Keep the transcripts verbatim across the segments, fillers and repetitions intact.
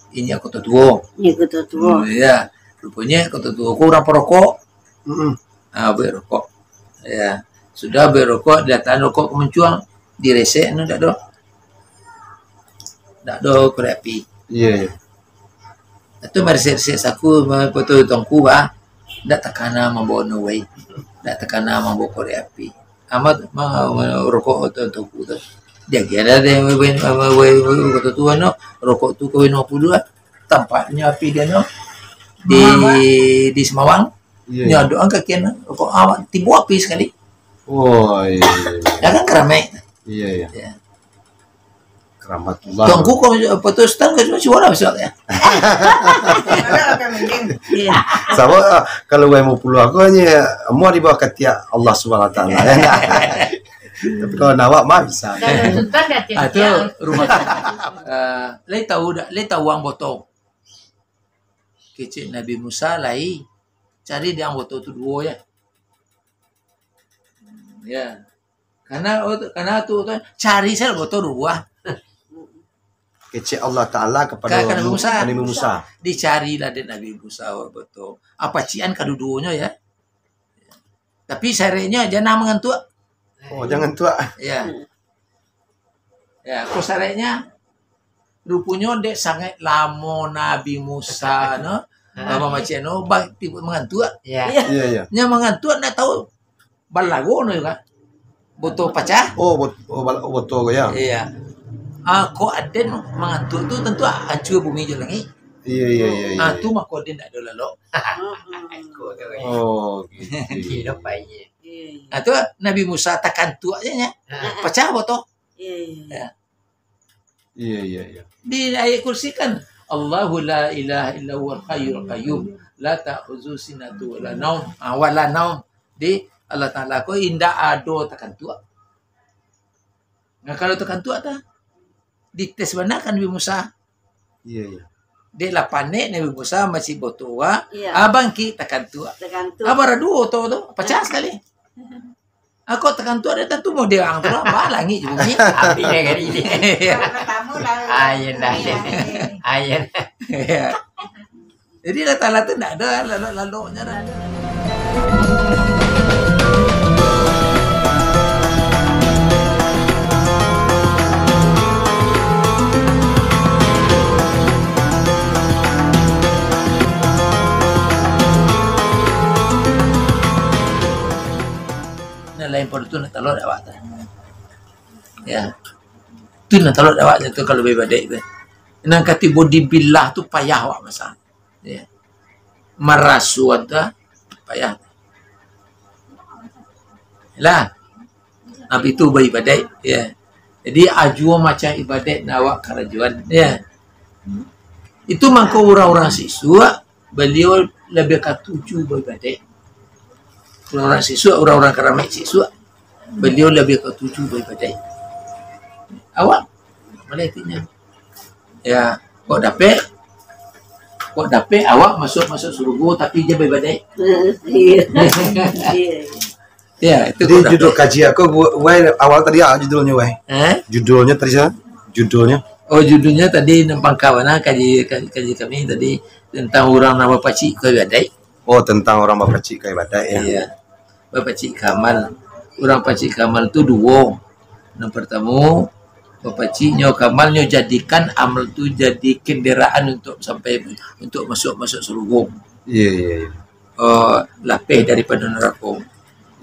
Inyo Koto Tuo. Inyo Koto Tuo. Hmm, ya. Ruponyo Koto Tuo ko urang parokok. Mm-mm. Ah, buek rokok. Ya. Sudah buek rokok, dilatakkan rokok ka muncuang, diresek anu, ndak ado. Ndak ado korek api. Iya, iya. Itu maresek-resek saku, ma-, foto Tuangku, bah. Ndak takana mambawa no way. Ndak takana mambawa korek api. Amat ma-, ma-, rokok tu, tu, tu. Dia kira deh, weh, weh, weh, weh, weh, kata tuan, no. Rokok tu kawin lima puluh lah. Tampaknyo api dia, no. Di, Semawang, eh? Di Semawang. Iya, iya. Nyo adok angka kian, no. Rokok awak timbul api sakali. Oh, iya, iya, iya. Dah kan keramek. Iya, iya. Ya. Keramatullah. Tuangku kau apa tu, stang kau cuma suara besar ya. Iya. Sama, ah, kalau wai mau pulang aku hanya, amuah di bawah katiak Allah Subhanahu Wa Taala, ya. Tapi kalau nawak mah bisa. Kalau Sultan dah Ah, tu tiap-tiap. Rumah. Ah, lai tahu dak, lai tahu ang boto. Kecek Nabi Musa lai. Cari di ang boto tu duo ya. Ya. Karena, oh, tu, karena tu, tu, cari sajo boto duo buah. Kecek Allah Taala kepada Ka-, ka Nabi Mu-, Musa. Nabi Musa. Dicarilah dek Nabi Musa boto. Apo cian kaduduonyo ya. Tapi syaratnyo jangan mangantuak. Oh, jangan tuak. Ya. Ya, ko syaratnyo ruponyo dek sangaik lamo Nabi Musa no, Ah. Lamo macam no, ba-, tibo mangantuak. Ya. Iya, iya. Nyo mangantuak ndak tahu balago no juga. Boto pacah. Oh, bot-, oh, bal-, oh, boto ko ya. Iya. Ah, ko aden mangantuak tu tantu ancua bumi jo langik. Iya, iya, iya, iya. Ah, tu mako aden ndak ado lalok. Mm-mm. Ko tu, eh. Oh, gitu. Gilo pai. Iya, iya. Ah, tu Nabi Musa takantuak je nya. Ah. Pacah boto. Iya, iya, iya. Ya. Iya, iya, iya. Di ayat kursi kan, "Allahu la ilaha illa huwal hayyul qayyum, la ta'khudzuhu sinatun wa la naum." Ah, wa la naum. Di Allah Taala ko indak ado takantuak. Nah, kalau takantuak ta, dites bana kan Nabi Musa. Iya, iya. Dek lah panek Nabi Musa masih boto wa, Iya. ah, bangkik takantuak. Takantuak. Ah, bara duo oto tu, pacah sakali. Ako takantuak dia tantu model ang tu lah, ba langik jo bumi. Habis dah kali ni. Iya. Yang pertama lah. Ah, iya dah. Iya, iya. Ah, iya dah. Iya. Jadi Allah Taala tu ndak ado lalok-laloknyo dah. Nah, lain pado tu nak talok awak tu. Ya. Tu nan talok awak tu kalau baibadaik tu. Nan ka tibo di bilah tu payah awak masa. Ya. Maraso tu payah. Lah. Tapi tu baibadaik, ya. Jadi ajuo macam ibadaik nan awak karajoan, ya. Itu mangko urang-urang sisuak baliau labiah katuju baibadaik. Urang-urang sisuak, urang-urang karamaik sisuak, baliau labiah katuju baibadaik. Awak, malaitiknyo. Ya, kok dapek, kok dapek awak masuk-masuk surugo tapi jan baibadaik. Iya. Iya. Ya, itu. Jadi kok judul dapek. Kaji aku, bu-, wai, awal tadi, ah, judulnyo, wai. Eh? Judulnyo tadi, sa? Judulnyo? Oh, judulnyo tadi nan pangka bana kaji, kaji, kaji kami tadi tentang urang nan bapacik ka ibadaik. Oh, tentang urang bapacik ka ibadaik, ya. Iya. Bapacik ka amal. Urang pacik ka amal tu duo. Nan partamo, bapacik nyo ka amal, nyo jadikan amal tu jadi kendaraan untuk sampai, untuk masuk, masuk surugo. Iya, iya, iya. Eh, lapeh daripado narako.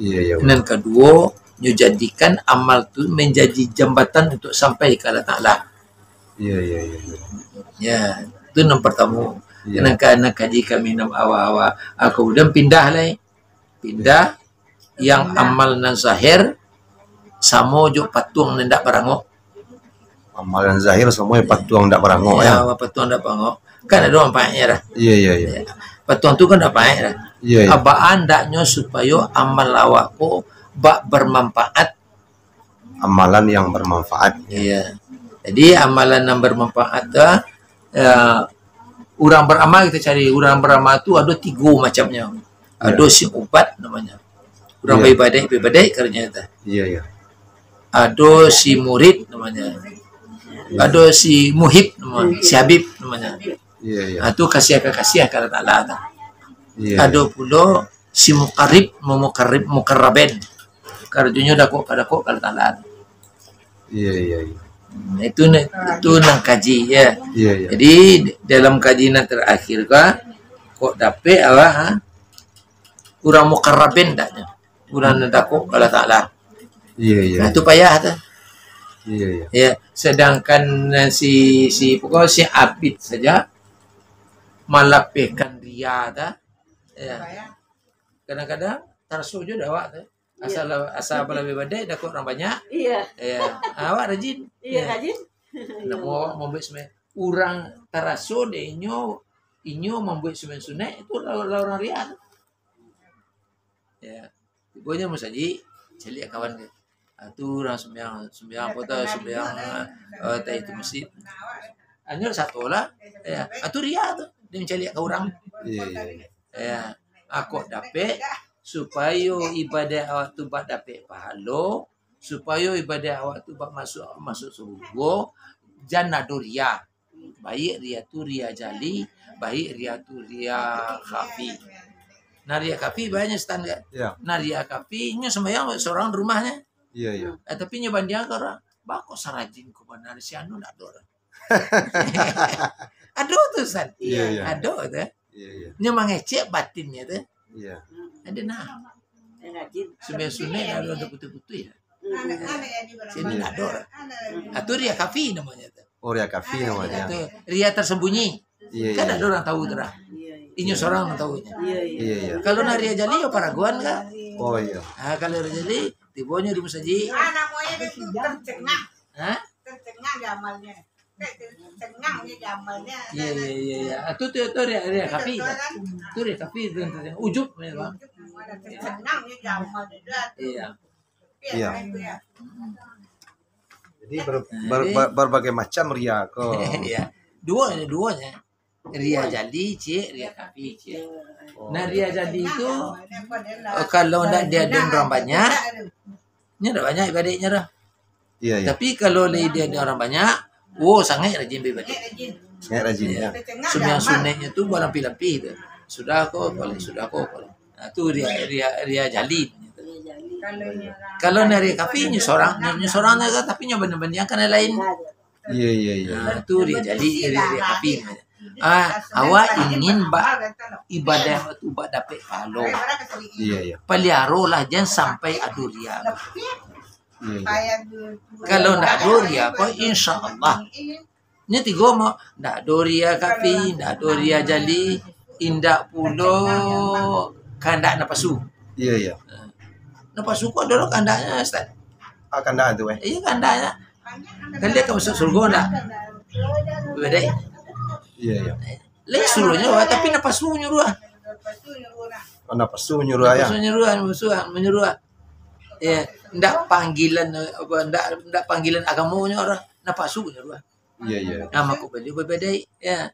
Iya, iya, betul. Nan kaduo, nyo jadikan amal tu manjadi jambatan untuk sampai ka Allah Taala. Iya, iya, iya, iya. Ya, tu nan partamo. Iya. Nan ka-, nan kaji kami nan awal-awal. Ah, kamudian pindah lai. Pindah yang Pindah. Amal nan zahir samo jo patuang nan indak barangok. Amal nan zahir samo jo patuang indak barangok, ya. Ya, patuang indak barangok. Kan ado manfaatnyo dah. Iya, iya, iya. Ya. Patuang tu kan ado manfaat dah. Iya, iya. Abaan andaknyo supayo amal awak ko bak bermanfaat. Amalan yang bermanfaat. Iya. Jadi amalan yang bermanfaat tu, eh, urang baramal kita cari. Urang baramal tu ado tigo macamnyo. Iya. Ado si ubat namonyo. Urang Iya. baibadaik, baibadaik karanyo tu. Iya, iya. Ado si murid namonyo. Ado si muhib namonyo, si Habib. Namanya. Iya, iya. Ha, tu kasiah ka kasiah ka Allah Taala tu. Iya, ado iya. Pulo si mukarib, mukarib, mukarraben. Karajonyo dakok ka dakok ka Allah Taala tu. Iya, iya, iya. Hmm, itu na-, itu nan kaji, ya. Iya, iya. Jadi, dalam kaji nan terakhir ka, kok dapek awak, ha? Urang mukarraben daknyo. Urang nan dakok ka Allah Taala. Iya, iya. Nah, tu payah tu. Iya, iya. Ya, sedangkan, eh, si, si, pokok si Abid saja malapehkan ria tu. Ya. Kadang-kadang taraso jo dek awak tu. Asal, asal balabiah badai, dakok urang banyak. Iya. Ya. Awak rajin. Iya, ya. Rajin. Namo awak mambuek sumbayang. Urang taraso dek inyo, inyo mambuek sumbayang sunaik, itu lah, lah urang ria tu. Ya. Tibonyo musajik, caliak kawan ke. Ah, tu urang sumbayang, sumbayang apo tu, sumbayang, eh, tahiyat masjid. Hanyo satu lah. Ya, ah, tu ria tu. Dia mancaliak ka urang. Iya, iya, iya. Ya, ah, kok dapek, supayo ibadah awak tu ba dapek pahalo, supayo ibadah awak tu ba masuk, masuk surugo, jan ado ria. Baik ria tu ria jali, baik ria tu ria khafi. Nah, ria khafi banyak standar. Ya. Nah, ria khafi, inyo sumbayang sorang di rumahnyo. Iya, iya. Eh, tapi inyo bandiang ka urang, bako sarajin ko bana si anu ndak ado urang. Ado tu, San. Iya, iya. Ado tu. Iya, iya. Nyo mangecek batinnyo tu. Iya. Ado nah. Rajin. Sumbayang sunaik lalu ado putuih-putuih. Hmm. Sini ndak ado. Ah, tu ria khafi namonyo tu. Oh, ria khafi namonyo. Tu ria tersembunyi. Iya, kan iya. Ndak ado urang tahu tu dah. Iya, iya. Inyo sorang nan tahu nyo. Iya, iya. Iya, iya. Kalau nan ria jali yo paraguan ka. Oh, iya. Ah, kalau ria jali, tibonyo di musajik. Ah, namonyo tu tercengang. Ha? Tercengang di amalnyo. Iya, iya, iya, iya. Ah, tu, tu, tu ria, ria khafi tu. Tu ria khafi tu, tu, tu. Ujub, ya, Bang. Iya. Iya. Jadi ber-, ber-, ber-, berbagai macam ria ko. Iya. Duo, duonyo. Ria jali ciek, ria khafi ciek. Oh. Nah, ria jali tu, eh, kalau ndak diadokan urang banyak, nyo ndak banyak ibadaiknyo dah. Iya, iya. Tapi kalau lai diadokan urang banyak, wo, sangaik rajin baibadik. Sangaik rajin, iya. Sumbayang sunaiknyo tu balampih-lampih tu. Sudah ko, kolek, sudah ko, kolek. Nah, tu ria, ria, ria jali. Kalau nan ria khafi, nyo sorang, nyo, nyo sorang, tapi nyo banding-bandingkan nan lain. Iya, iya, iya. Nah, tu ria jali, ria, ria khafi. Ah, awak ingin ba-, ibadah tu ba dapek pahalo. Iya, iya. Paliarolah, jan sampai ado ria. Iya, iya. Kalau ndak ado ria ko, insya Allah. Nyo tigo mo, ndak ado ria khafi, ndak ado ria jali, indak pulo kandak napasu. Iya, iya. Napasu ko adalah kandaknyo, Ustaz. Ah, kandak tu, eh? Iya, kandaknyo. Kan dia ka masuk surga ndak? Baibadik. Iya, iya. Lai suruah nyo, tapi napasu nyuruah. Oh, napasu nyuruah, ya? Napasu nyuruah, napasu nyuruah. Ya, ndak panggilan, apa, ndak, ndak panggilan agamo nyo, napasu nyuruah. Iya, iya. Nah, mako baitu baibadik, ya.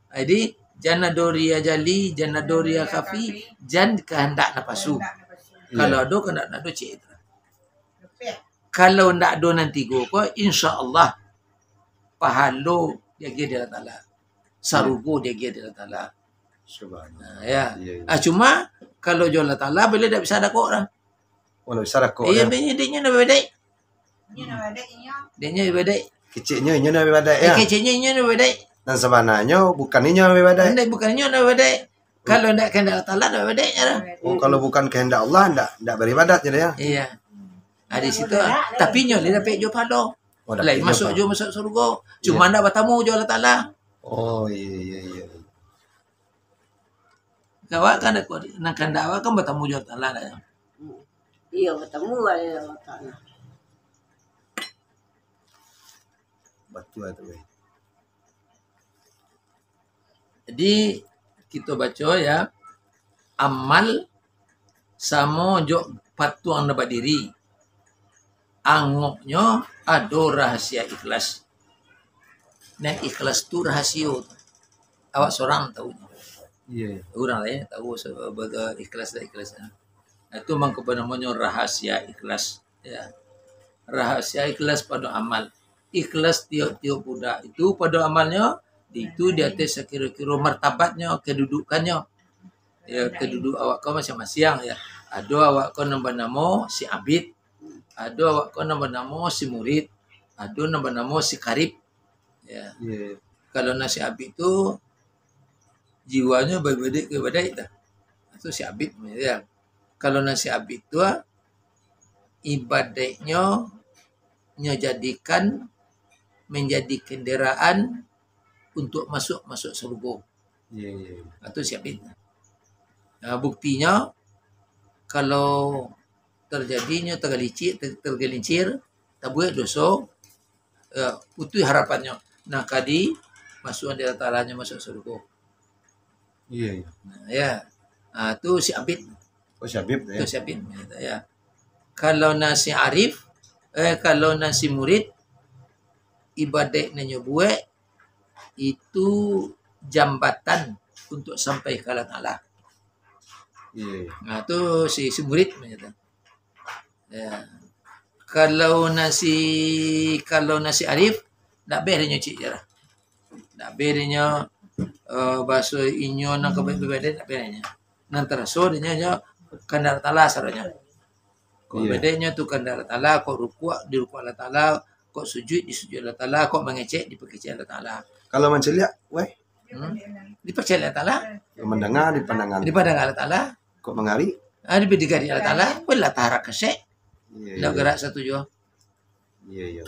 Jadi, jan ado ria jali, jan ado ria khafi, jan kandak napasu. Iya. Kalau ado kandak, ndak ado, cek itu. Kalau ndak ado nan tigo ko, insya Allah, pahalo diagiah dek Allah Taala. Sarugo diagiah dek Allah Taala. Subhanallah. Nah, ya. Iya, iya. Ah, cuma, kalau jo Allah Taala, baitu ndak bisa dakok lah. Oh, ndak bisa dakok, iya, ya? Baitu, dek nyo nan baibadik. Dek nyo baibadik. Keceknyo inyo nan baibadik, ya? Eh, keceknyo inyo nan baibadik. Nan sabananyo bukan inyo nan baibadik. Ndak, bukan inyo nan baibadik. Kalau ndak kandak Allah Taala, ndak baibadik nyo lah. Oh, kalau bukan kehendak Allah, ndak, ndak baibadik nyo lah, ya? Iya. Ah, di situ, ah. Tapi nyo lai dapek jo pahalo. Oh, dapek jo pahalo. Lai masuk jo masuk surga. Iya. Cuma ndak batamu jo Allah Taala. Oh, iya, iya, iya. Awak kan dak kuat, nan kandak awak kan batamu jo Allah Taala dah. Iya, batamu jo Allah Taala. Batua tu, eh. Jadi, kito baco ya, amal samo jo patuang nan badiri. Angoknyo ado rahasia ikhlas. Nah, ikhlas tu rahasio tu. Awak sorang tahu. Iya, iya. Urang lain tahu se-, betul ikhlas dak ikhlas. Nah, itu mangko namonyo rahasia ikhlas. Ya. Rahasia ikhlas pado amal. Ikhlas tiok-tiok budak itu pado amalnyo Itu di ateh sakiro-kiro martabatnyo, kadudukannyo. Ya, kaduduk awak ko masiang-masiang, ya. Ado awak ko nan banamo si Abid, ado awak ko nan banamo si Murid, ado nan banamo si Karib. Ya. Ya. Kalau nan si Abid tu, jiwanyo baibadaik ka ibadaik tu. Itu si Abid namonyo, ya. Kalau nan si Abid tu, ah, ibadaiknyo nyo jadikan manjadi kandaraan untuak masuak, masuak sarugo. Ya, ya, ya. Itu si Abid. Nah, buktinyo, kalau tarjadinyo tagalicik, ter-, tagalincir, tabuek doso, ya, putuih harapannyo. Nah, ka dimasuakan dek Allah Ta'ala nyo masuak sarugo. Iya, iya. Nah, ya. Ah, tu si Abid. Oh, si Abid, ya. Tu si Abid, ya. Kalau nan si Arif, eh, kalau nan si Murid, ibadaik nan nyo buek, itu jambatan untuk sampai ka Allah Ta'ala. Iya, iya. Nah, tu si, si Murid, macam tu. Ya. Kalau nan si, kalau nan si Arif, ndak beh dinyo cik je lah. Ndak beh dinyo, eh, bahaso inyo nan ka baik badan, ndak beh dinyo. Nan taraso dinyo nyo kandak Allah Ta'ala saronyo. Kok Iya. badanyo tu kandak Allah Ta'ala, kok rukuk, di rukuk Allah Ta'ala, kok sujud, di sujud Allah Ta'ala, kok mangecek, dipakecek Allah Ta'ala. Kalau mancaliak, weh? Hmm? Dipakecek Allah Ta'ala. Mandanga, dipandanga. Dipandanga Allah Ta'ala. Kok mangari? Ah, dipandanga Allah Ta'ala. Weh, lah tarak kesek. Iya, Ndak iya. gerak satu juo. Iya, iya.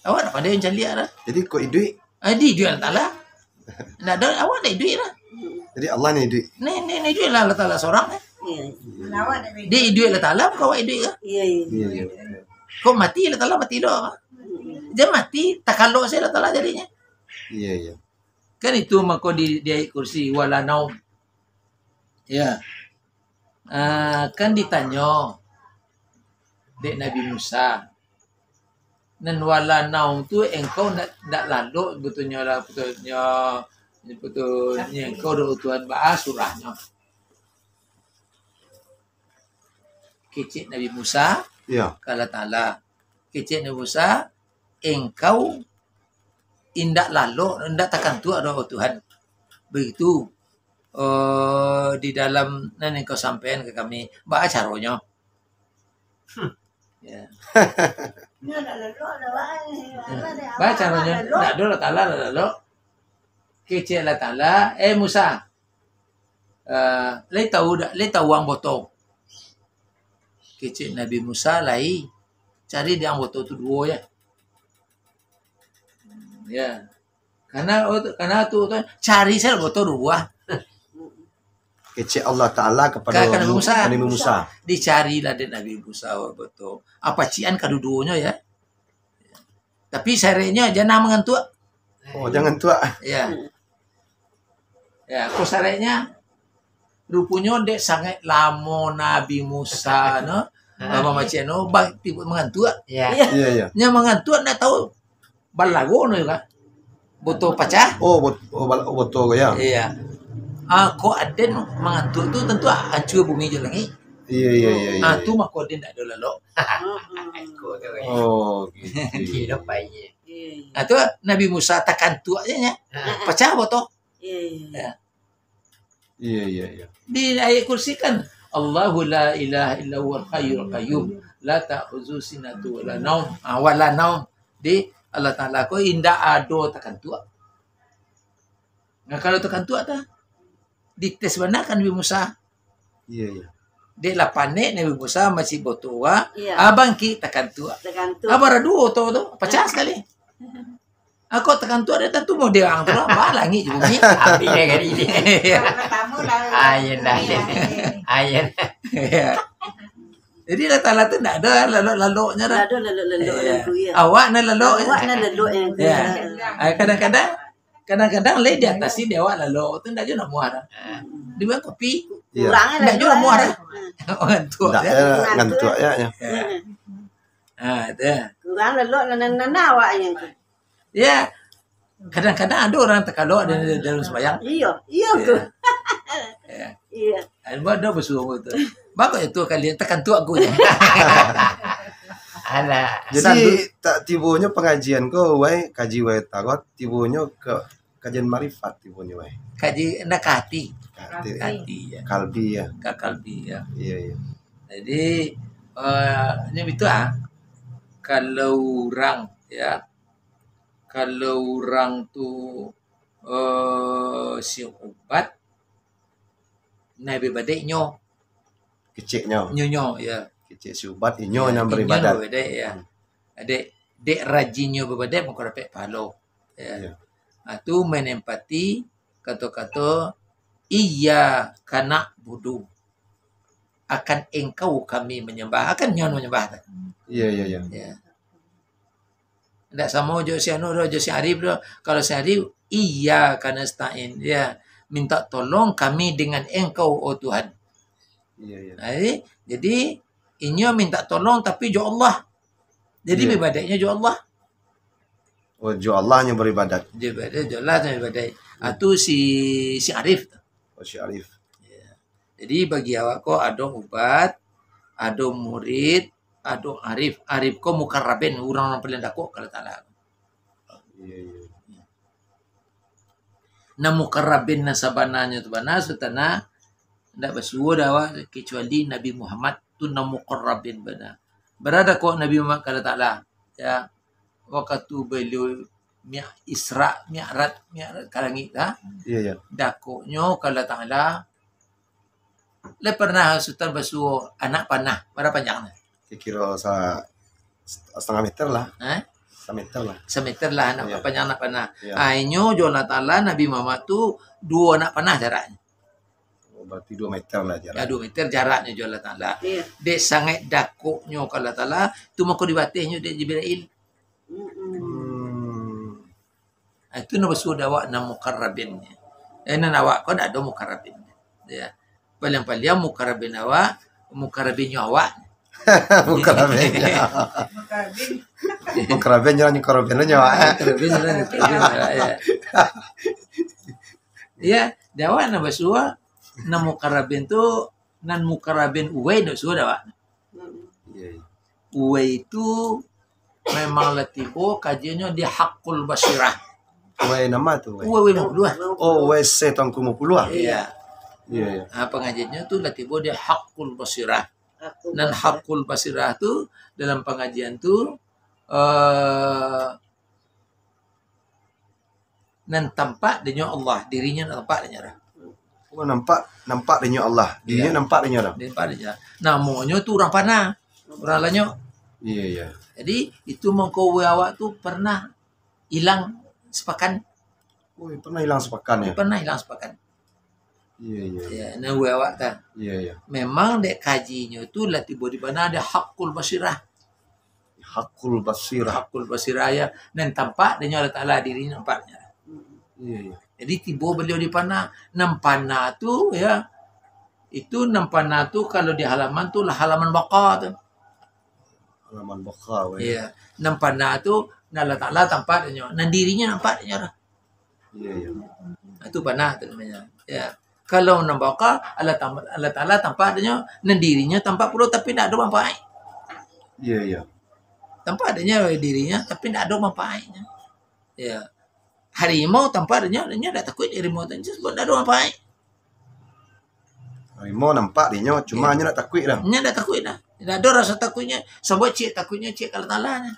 Awak ndak pandai mancaliak lah. Jadi, kok iduik? Ah, di iduik Allah Ta'ala. Ndak ada, awak ndak iduik lah. Jadi, Allah ni iduik? Ni, ni, ni iduik lah Allah Ta'ala sorang, eh. Iya. Di iduik Allah Ta'ala, bukan awak iduik lah. Iya, iya. Iya, iya. Kok mati Allah Ta'ala, mati doh. Dia mati, takalok sajo Allah Ta'ala jadinyo. Iya, iya. Kan itu mako di, di ayat kursi, wala naum. Ya. Ah, kan ditanyo dek Nabi Musa, "Nan wala naum tu engkau ndak, ndak lalok butonyo lah, butonyo, butonyo engkau doh Tuhan, baa surahnyo?" Kecek Nabi Musa, Ya. ka Allah Ta'ala. Kecek Nabi Musa, "Engkau indak lalok, indak takantuak doh, oh Tuhan. Begitu, eh, di dalam nan engkau sampaikan ka kami, baa caronyo?" Hmm. Ya. Baa caronyo? Ndak ado Allah Ta'ala lah lalok. Kecek Allah Ta'ala, "Eh Musa, eh, lai tahu dak, lai tahu ang boto?" Kecek Nabi Musa, "Lai, cari dek ang boto tu duo, ya." Ya. Karena, oh, tu, karena tu, tu, cari sajo boto duo buah. Kecek Allah Ta'ala kepada Ka-, ka Nabi Mu-, Musa. Nabi Musa. Dicarilah dek Nabi Musa boto. Apa cian kaduduonyo, ya. Tapi syaratnyo jangan mangantuak. Oh, jangan tuak. Ya. Ya, ko syaratnyo, ruponyo dek sangaik lamo Nabi Musa no, Ah. mamacik no, bang, tibo mangantuak. Ya. Iya, iya. Nyo mangantuak ndak tahu balago no juga. Boto pacah. Oh, bot-, oh, bal-, oh, boto ko, ya. Iya. Ah, kok aden mangantuak tu tantu ancua bumi jo langik. Iya, iya, iya, iya, Ah, iya. tu mako aden ndak ado lalok. Ko tu, eh. Oh, gitu. Gilo pai. Iya, iya. Ah, tu Nabi Musa takantuak je nya. Ah. Pacah boto. Iya, iya, iya. Ya. Iya, iya, iya. Di ayat kursi kan, "Allahu la ilaha illa huwal hayyul qayyum, la ta'khudzuhu sinatun wa la naum." Ah, wa la naum. Di Allah Ta'ala ko indak ado takantuak. Nah, kalau takantuak tu, dites bana kan Nabi Musa. Iya, iya. Dek lah panek Nabi Musa masih boto wa, Iya. ah, bangkik takantuak. Takantuak. Ah, bara duo tu, tu, pacah sekali. Ah, kok takantuak dia tantu model ang tu lah, bah, langik jo bumi. Abih dah kali ni. Iya. Pertama lah. Ah, iya dah. Iya. Ah, iya dah. Iya. Jadi Allah Ta'ala tu ndak ado lalok-laloknyo dah. Ndak ado lalok-lalok Iya. yang tu, ya. Awak nan lalok, Awak ya. nan lalok yang tu, Ya. ya. Ah, kadang-kadang, kadang-kadang lai di atas ni di awak lalok tu ndak juo namuah dah. Ah. Di bawah kopi. Iya. Kurang Ndak lalok juo namuah lah. dah. Orang tu Ndak, ya. ya, Ngantuk. ngantuk, ya, ya. Ya. Hmm. Ah, tu. Kurang lalok nan, nan, nan awak yang tu. Ya. Kadang-kadang ada orang takalok dalam, dalam sembahyang. Iya, iya tu. Ya. Ya. Iya. Ada bersuruh tu. Bagus itu kalian takantuak aku je. Alah. Jadi, tak tibonyo pangajian ko, wai, kaji wai tarot, tibonyo ka kajian marifat tibonyo, wai. Kaji nak ka hati. Ka hati. Ka hati, ya. Kalbi, ya. Ka kalbi, ya. Iya, iya. Jadi, eh, ini betul, ah. Kalau urang, ya, kalau urang tu, eh, si ubat, nah, bibadek nyo. Keceknyo. Nyo, nyo, ya. Kecek si ubat, inyo, ya, nan inyo baribadat. Bibadek, ya. Hmm. Dek, dek rajinnyo bibadek, mako dapek pahalo. Ya. Iya. Ah, tu manempati kato-kato, "Iyyaka na'budu." Akan Engkau kami manyambah. Akan nyo manyambah tu. Iya, iya, iya. Ya. Ndak samo jo si anu doh, jo si Arif doh. Kalau si Arif, "Iyyaka nasta'in." Ya, minta tolong kami dengan Engkau, oh Tuhan. Iya, iya. Jadi, jadi, inyo minta tolong tapi jo Allah. Jadi, iya, bibadeknyo jo Allah. Oh, jo Allah nyo baribadat. Jo ibadat, jo Allah nyo ibadat. Ah, tu si, si Arif tu. Oh, si Arif. Ya. Jadi, bagi awak ko ado ubat, ado murid, ado arif. Arif ko mukarrabin, urang nan paliang dakek ka Allah Taala. Iya, iya. Nah, mukarrabin nan sabananyo tu bana, Sultan, ndak basuo doh awak, kecuali Nabi Muhammad tu nan mukarrabin bana. Bara dakek Nabi Muhammad ka Allah Taala, ya, wakatu baliau mi-, Isra, Mi'raj, Mi'raj ka langik, ha? Iya, iya. Dakeknyo ka Allah Taala, lah pernah Sultan basuo anak panah, bara panjangnyo? Kiro-kiro sa-, satangah meter lah. Eh? Sameter lah. Sameter lah, anak, iya, panjang anak panah. Iya. Ah, inyo jo Allah Taala, Nabi Muhammad tu duo anak panah jaraknyo. Oh, berarti dua meter lah jarak. Ya, dua meter jaraknyo jo Allah Taala. Iya. Dek sangaik dakeknyo ka Allah Taala, tu mako dibatehnyo dek Jibril. Mm-mm. Hmm. Ah, itu nan basuo dek awak nan mukarrabin. Eh, nan awak ko ndak ado mukarrabin. Ya. Paliang-paliang mukarrabin awak, mukarrabinnyo awak. Mukarrabin. Mukarrabin. Mukarrabin nyo, mukarrabin nyo, eh. Mukarrabin nyo, mukarrabin nyo, ya. Ya, dek awak nan basuo, nan mukarrabin tu, nan mukarrabin uwai ndak basuo dek awak. Mm-mm. Iya, iya. Uwai tu memang lah tibo kajiannyo di Haqqul Basirah. Uwai nan ma tu, uwai? Uwai, uwai limo puluah. Oh, uwai se Tuanku limo puluah. Iya. Iya, iya. Ah, pangajiannyo tu lah tibo di Haqqul Basirah. Haqqul Basirah. Nan Haqqul Basirah tu, dalam pangajian tu, eh, nan tampak dek nyo Allah, dirinyo ndak tampak dek nyo doh. Oh, nampak, nampak dek nyo Allah, dirinyo, iya, nampak dek nyo doh. Nampak dek nyo. Namonyo tu urang panah, urang lanyok. Iya, iya. Jadi, itu mangko awak tu pernah ilang sapakan. Oh, pernah ilang sapakan, ya? Pernah ilang sapakan. Iya, iya. Ya, nan uwai awak tu. Iya, iya. Memang dek kajinyo tu lah tibo di bana ado Haqqul Basirah. Haqqul Basirah. Haqqul Basirah, ya. Nan tampak dek nyo Allah Taala, dirinyo nampak dek nyo. Iya, iya. Jadi tibo baliau di panah. Nan panah tu, ya, itu nan panah tu kalau di halaman tu lah halaman baka tu. Halaman baka, weh. Iya. Nan panah tu, nan Allah Taala tampak dek nyo. Nan dirinyo nampak dek nyo lah. Iya, iya. Itu panah tu namonyo. Ya. Kalau nan baka, Allah tam-, Allah Taala tampak dek nyo, nan dirinyo tampak pulo, tapi ndak ado manfaat. Iya, iya. Tampak dek nyo dirinyo, tapi ndak ado manfaatnyo. Ya. Harimau tampak dek nyo, nyo ndak takuik harimau tu, sebab ndak ado manfaat. Harimau nampak dek nyo, cuma, iya, nyo ndak takuik doh. Nyo ndak takuik doh. Ndak ado raso takuiknyo. Sabab ciek takuiknyo, ciek ka Allah Taala nyo.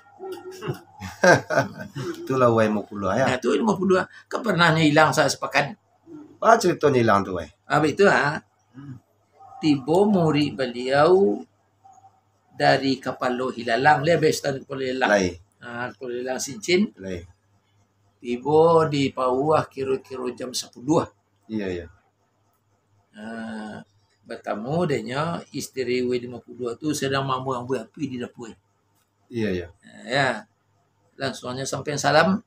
Itulah uwai limo puluah, ya. Nah, tu limo puluah. Kan pernah nyo ilang sa-, sapakan. Baa caritonyo ilang tu, weh? Ah, baitu, ha. Tibo murid baliau dari Kapalo Hilalang, lai, Sultan, Kapalo Hilalang. Lai. Ah, Kapalo Hilalang Sincin. Lai. Tibo di Pauah kiro-kiro jam sapuluah. Iya, iya. Ah, batamu dek nyo isteri uwai limo puluah tu sadang maambuih-ambuih api di dapua. Iya, iya. Ya. Langsuang nyo sampai salam.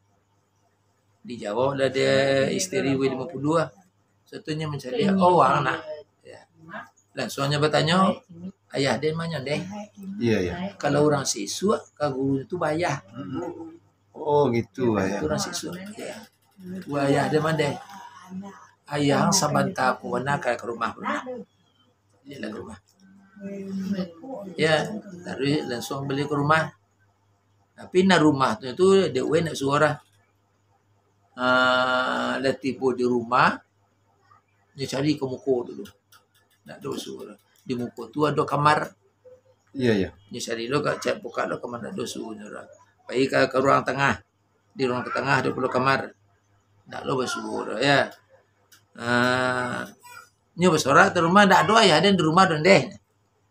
Dijawab lah dek isteri uwai limo puluah. Suatu nyo mancaliak, "Oh, wang nak." Ya. Langsuang nyo batanyo, "Ayah den ma nyo, deh?" Iya, iya. Kalau urang sisuak, ka guru tu baayah. Oh, gitu, ya. Itu urang sisuak. Ya. "Wah, ayah den ma, deh?" "Ayah ang sabanta ko bana ka, ka rumah, bana." Iyolah ka rumah. Ya, taruih langsuang baliau ka rumah. Tapi nan rumah tu, tu dek weh nak suruh lah. Ah, lah tibo di rumah, nyo cari ka muko dulu. Ndak ado suruh. Di muko tu ado kamar. Iya, iya. Nyo cari lo, ka-, cari buka lo kamar, ndak ado suruh nyo lah. Pai ka, ka ruang tangah. Di ruang tangah ado pulo kamar. Ndak lo basuo doh, ya. Ah, nyo basorak tu rumah ndak ado ayah den di rumah doh ndeh.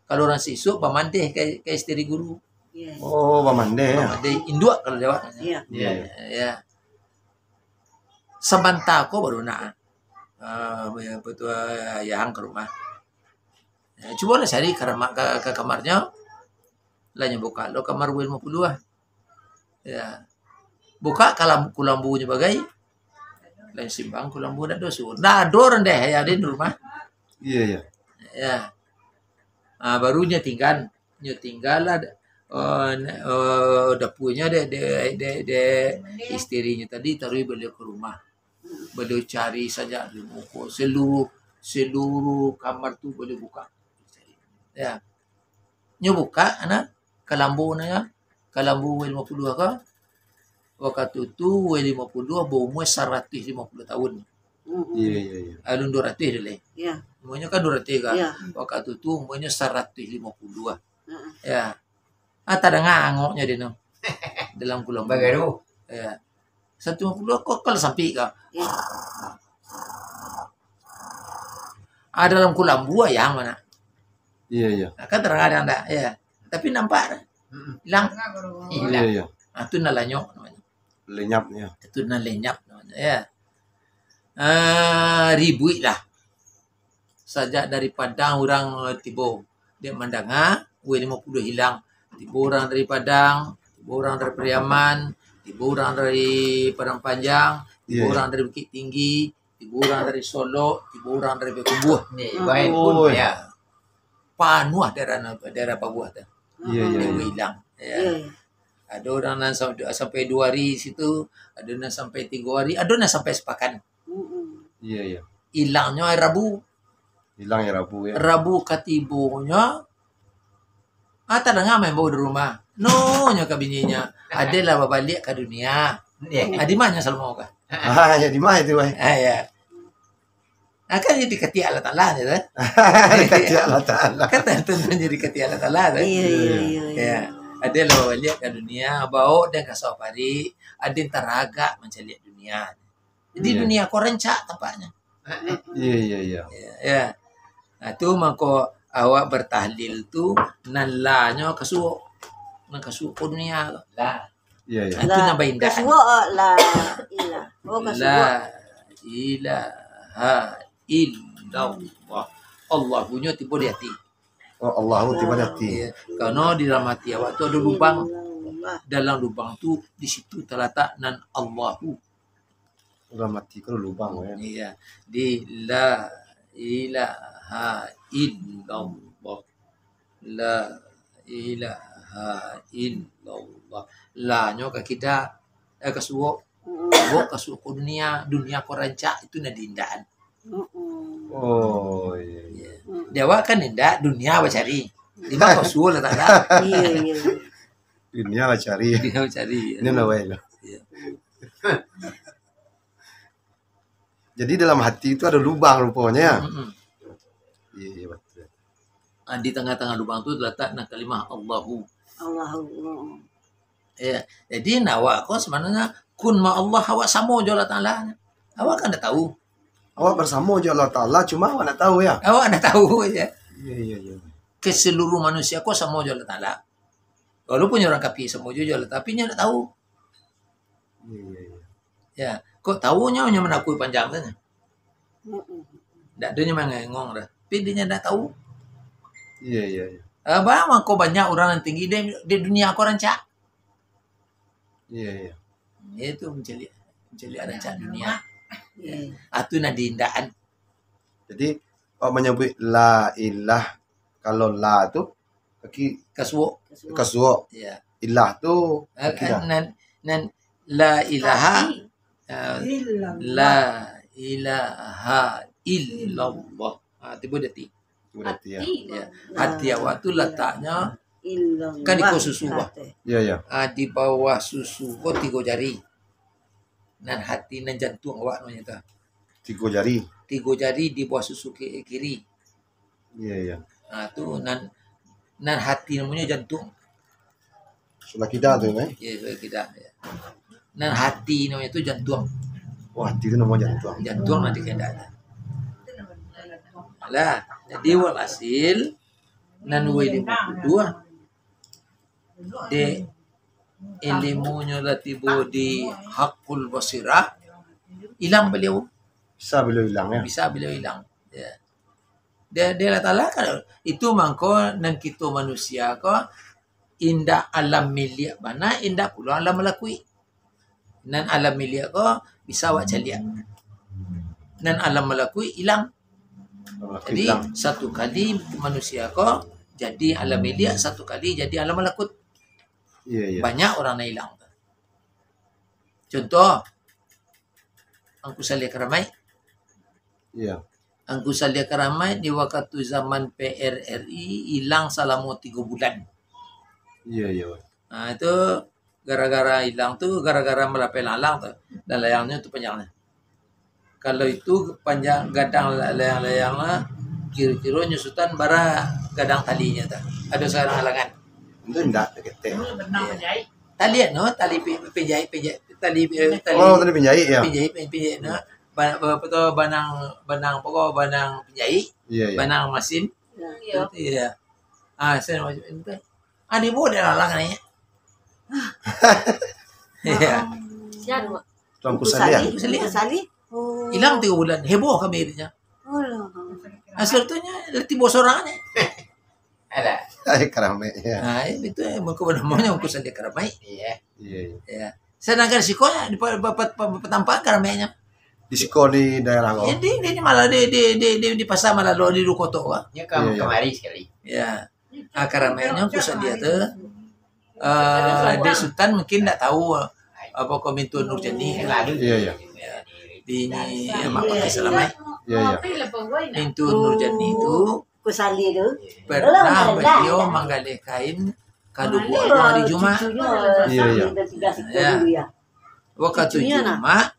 Kalau urang sisuk bamandeh ka, ka isteri guru. Iya. Oh, bamandeh, ya. Bamandeh induak kalau di awak. Iya. Iya, iya. Ya. Sabanta ko baru nak, ah, apa tu, ah, ayah ang ka rumah. Ya, cubolah cari ka rama-, ka, ka kamarnyo. Lah nyo buka lo kamar W limo puluah lah. Ya. Buka kalam-, kulambunyo bagai. Lain simbang kulambu ndak ado suruh. Ndak ado urang deh, ya, di rumah. Iya, iya. Ya. Ah, baru nyo tinggal, nyo tinggal lah, eh, ne-, eh, dapuanyo dek, dek, dek, dek isterinyo tadi, taruih baliau ka rumah. Baliau cari sajo di muko, seluruh, seluruh kamar tu baliau buka. Ya. Nyo buka, nah, kalambu nyo, kalambu W limo puluah ko. Wakatu tu W limo puluah baumua saratuih limo puluah tahun. Mm-mm. Iya, iya, iya. Alun duo ratuih dulu. Iya. Umuanyo kan duo ratuih kan. Iya. Wakatu tu umuanyo saratuih limo puluah. Heeh. Ya. Ah, tadanga angoknyo di no. Dalam kulambu. Bagaduh. Ya. Saratuih limo puluah ko kalau sampik ka. Iya. Ah, dalam kulambu ayam mana? Iya, iya. Ah, kan tadanga ndak, ya. Tapi nampak. Mm-mm. Hilang. Iya, iya. Ah, tu nan lanyok namonyo. Lenyap, ya. Itu nan lenyap namonyo, ya. Ah, ribuik lah. Sajak dari Padang urang, eh, tibo. Dek mandanga, W limo puluah hilang. Tibo urang dari Padang, tibo urang dari Pariaman, tibo urang dari Padang Panjang, tibo Iya, iya. urang dari Bukittinggi, tibo urang dari Solok, tibo urang dari Payakumbuah. Ni, Hmm. baik pun, Oi. ya. Panuah daerah, daerah Pabuah tu. Iya, iya, Tibo iya. hilang. Ya. Iya, iya. Ado urang nan sam-, sampai duo hari situ, ado nan sampai tigo hari, ado nan sampai sapakan. Mm-mm. Iya, iya. Ilangnyo hari Rabu. Ilang hari Rabu, ya. Rabu katibonyo, ah, tadanga maimbau di rumah. No, nyo ka bininyo, "Ade lah babaliak ka dunia." Iya. Ah, di ma nyo salamo ka? Ah, ya, di ma itu, wai? Ah, ya. Ah, kan jadi katiak Allah Taala je, kan? Katiak Allah Taala. Kan tentu jadi katiak Allah Taala, kan? Iya, iya, iya, iya. Ya. Ade lah babaliak ka dunia, baok den ka sawah parik, aden taragak mancaliak dunia. Jadi Iya. dunia ko rancak tampaknyo. Iya, iya, iya. Ya, ya. Nah, tu mangko awak bertahlil tu nan lanyo kasuok. Nan kasuok ko dunia ko. Lah. Iya, iya. Nah, tu Lah, nan baindahan. Kasuok, oh, la ilah. Oh, kasuok. La ilaha illallah. Allahunyo tibo di ati. Oh, Allahu tibo di ati. Iya. Karano di dalam ati awak tu ado lubang. Illallah. Dalam lubang tu, di situ talatak nan Allahu. Dalam ati ko lubang, ya. Iya. Di la ilaha illallah. La ilaha illallah. La nyo ka kida, eh, kasuok. Mm-mm. Suok kasuok ko dunia, dunia ko rancak, itu nan diindahan. Mm-mm. Oh, iya, iya. Iya. Mm. Di awak kan indak, dunia bacari. Di ma kasuok lah tak ada. Iya, iya. Dunia bacari. Dunia bacari, ya. Ini lah, wai, lah. Iya. Jadi dalam hati itu ada lubang rupanya, ya? Mm-mm. Iya, iya, betul. Ah, di tangah-tangah lubang tu talatak nan kalimah Allahu. Allahu. Ya, jadi awak ko sabananyo kun ma Allah, awak samo jo Allah Taala. Awak kan ndak tahu. Awak bersamo jo Allah Taala, cuma awak ndak tahu, ya? Awak ndak tahu aja. Iya, iya, iya. Ke seluruh manusia ko samo jo Allah Taala. Walaupun urang kafir samo jo, jo Allah, tapi nyo ndak tahu. Iya, iya, iya. Ya, kok tahu nyo, nyo manakui panjang tu nyo. Mm-mm. Ndak ado nyo mangengong dah. Tapi dia nyo ndak tahu. Iya, iya, iya. Ah, ba-, mangko banyak urang nan tinggi di, di dunia ko rancak. Iya, iya. Itu mancaliak, mancaliak rancak dunia. Iya. Ah, tu nan diindahan. Jadi, awak manyabuik la ilah, kalau la tu, kaki Kasuok. Kasuok. Iya. Ilah tu, Ah, kaki dah. nan, nan la ilaha, Kaki. ah, Illallah. la ilaha illallah. Ah, tibo di ati. Tibo di ati, ya. Ati. Ya. Ati awak tu lataknyo Kan iko susu, bah. Ya, ya. Ah, di bawah susu ko tigo jari. Nan hati, nan jantuang awak namonyo tu. Tigo jari. Tigo jari di bawah susu ki-, kiri. Ya, ya. Ah, tu nan, nan hati namonyo jantuang. Sebelah kida tu, eh? Ya, sebelah kida, ya. Nan hati namonyo tu jantuang. Oh, hati tu namo jantuang. Jantuang nanti kena. Lah, jadi walhasil, nan wai limo puluah dek ilimunyo lah tibo di hakul basirah, ilang baliau. Bisa baliau ilang, ya? Bisa baliau ilang. Ya. Dia, dia Allah Taala kan, itu mangko nan kito manusia ko indak alam miliak bana, indak pulo alam malakuik. Nan alam miliak ko bisa awak caliak. Nan alam malakuik ilang. Malakuik ilang. Jadi, satu kali manusia ko jadi alam miliak, satu kali jadi alam malakut. Iya, iya. Banyak urang nan ilang tu. Contoh, Angku Saliah Karamaik. Iya. Angku Saliah Karamaik di wakatu zaman P R R I ilang salamo tigo bulan. Iya, iya, Wan. Nah, itu gara-gara ilang tu, gara-gara malapeh lalang tu. Dan layangnyo tu panjangnyo. Kalau itu panjang gadang la-, layang-layang lah, kiro-kiro nyo Sutan bara gadang talinyo tu. Ado sakarang alangan. Itu indak, ketek. Iya. Tali anu, tali pi-, pinjahik, pinjahik, tali, eh, tali. Oh, tali pinjahik, ya. Pinjahik, pin-, pinjahik, nah. Ba-, ba-, apa tu, banang, banang apa ko, banang pinjahik, iya, iya, banang masin. Iya. Iya. Ah, saya macam itu. Ah, dia buat dia lalang ni. Iya. Siapa? Tuan Kusali, ya? Kusali. Kusali. Oh. Ilang tiga bulan. Heboh kami dia. Oh, lah. Asal tu nya, tibo sorang ni. Ada. Ai, Karamaik, ya. Ah, itu, eh, mangko namonyo Angku Saliah Karamaik. Iya. Iya, iya. Ya. Sedangkan siko di pa-, pa-, pa-, pa-, Patampang Karamaiknyo. Di siko di daerah ko? Ya, di, di, di malah di, di, di, di, di pasar malah lo di Dukoto, ah. Nya kam-, iya, iya, kamari sekali. Ya. Ah, Karamaiknyo Angku Saliah tu, eh, di Sutan mungkin ndak tahu, apa ko Mintuan Nurjani. Iya, iya. Ya. Di ini, ya, Mak Pakai Salamaik. Iya, iya. Mintuan Nurjani tu Kusali tu. Pernah beliau manggaleh kain ka Lubuak Aluang hari Jumaat. Iya, iya. Ya. Wakatu Jumaat,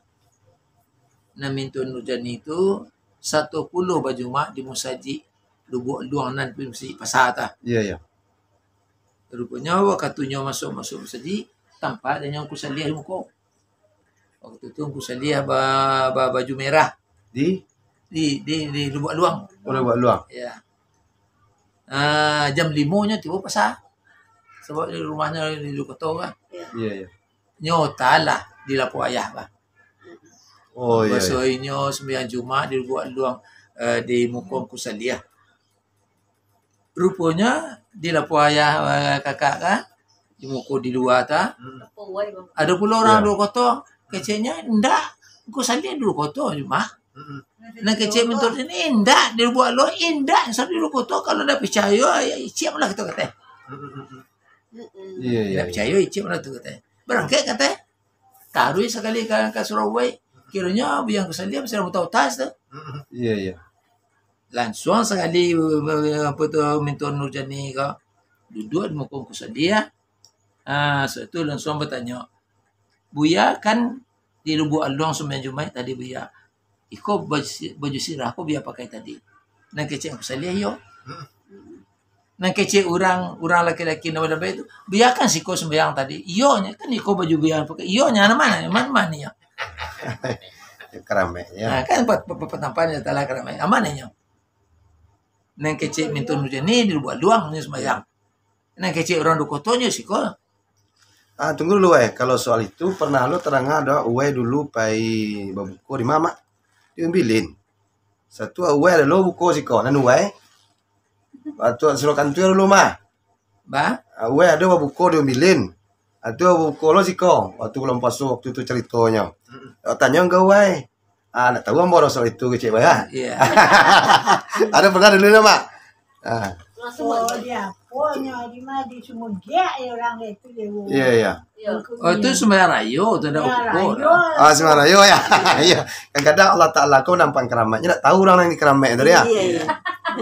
nah, Mintuan Nurjani tu satu pulo bajumaat di musajik Lubuak Aluang nan di musajik pasar tu. Iya, iya. Ruponyo, wakatu nyo masuak-masuak musajik, tampak dek nyo Angku Saliah di muko. Wakatu tu Angku Saliah ba-, ba-, baju merah. Di? Di, di, di Lubuak Aluang. Oh, Lubuak Aluang. Ya. Ah, jam limo nyo tibo pasar. Sabab di rumahnyo di Dukoto kan. Iya, iya. Nyo talah di Lapo Ayah kan. Oh, iya, iya. Baso inyo sumbayang Jumaat di Lubuak Aluang, eh, di muko Angku Saliah. Ruponyo di Lapo Ayah, eh, kakak kan, di muko di lua tu. Hmm. Ado pulo urang, iya, Dukoto, keceknyo indak, Angku Saliah Dukoto Jumaat. Hmm. Nah, kecek Mintuan Nurjani indak, di Lubuak Aluang indak, Angku Saliah Dukoto, kalau ndak picayo, ya, icik lah kito kateh. Hmm, hmm, hmm. Iya, iya, iya. Ndak picayo, icik lah tu kateh. Barangkek kateh. Taruih sakali ka, ka surau Uwai. Kironyo Buya Angku Saliah masih rambut utas tu. Iya, iya. Langsuang sakali, apa tu, Mintuan Nurjani ko duduak di muko Angku Saliah. Ah, sudah tu langsuang batanyo, "Buya kan di Lubuak Aluang sumbayang Jumaik tadi, Buya. Iko baju si-, baju sirah ko Buya pakai tadi." Nan kecek Angku Saliah, "Iyo." Hmm. Nan kecek urang, urang laki-laki nan badan baik tu, "Buya kan siko sumbayang tadi." "Iyo nyo, kan iko baju Buya pakai." "Iyo nyo, nan ma nyo? Man, man nyo?" Karamaiknyo. Nah, kan pa-, pa-, pa-, Patampang nyo talah Karamaik. Aman nyo. Nan kecek Mintuan Nurjani di Lubuak Aluang nyo sumbayang. Nan kecek urang Dukoto nyo siko. Ah, tunggu dulu, eh. Kalau soal itu, pernah lo tadanga ado Uwai dulu pai babuko di ma, Mak? Di Umbilin. Satu Uwai ado lo buko siko, nan Uwai. Waktu suruah kantua dulu, mah. Ba? Ah, Uwai ado babuko di Umbilin. Ado babuko lo siko, waktu bulan puaso waktu tu caritonyo. Mm-mm. Awak tanyo ka Uwai. Ah, nak tahu ambo soal itu kecek, Bah, ya? Iya. Ado pernah dulu, Mak? Ah. Oh, dia apo nyo, di ma, di Sumugek ya urang dia tu, dia. Iya, iya. Iya. Oh, itu sumbayang rayo tu, ndak babuko. Sumbayang rayo. Ah, sumbayang rayo, ya. Iya. Kadang-kadang Allah Taala ko nampak karamaiknyo, ndak tahu urang nan di karamaik tu, ya. Iya, iya.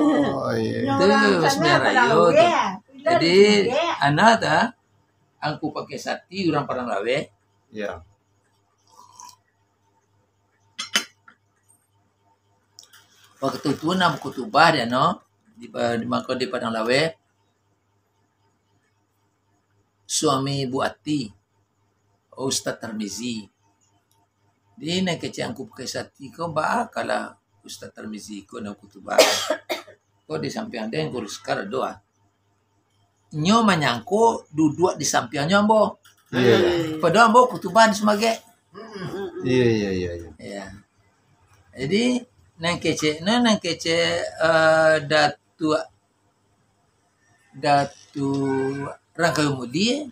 Oh, iya. Itu sumbayang rayo tu. Jadi, ana ta, angku pakai sati urang Padang Laweh. Ya. Wakatu tu nan bakutubah di ano, di, di mangko di Padang Laweh, suami Bu Ati, Ustaz Tarmizi. Di nan kecek angku pakai sati ko, baa kala Ustaz Tarmizi ko nan bakutubah. Ko di sampiang den Guru Sekar ado ah. Nyo manyangko duduak di sampiangnyo ambo. Iya, iya. Padahal ambo kutubah di Sumagek. Iya, iya, iya, iya. Ya. Jadi, nan kecek, nan, nan kecek, eh, Datuak, Datuak Rangkayo Mudi,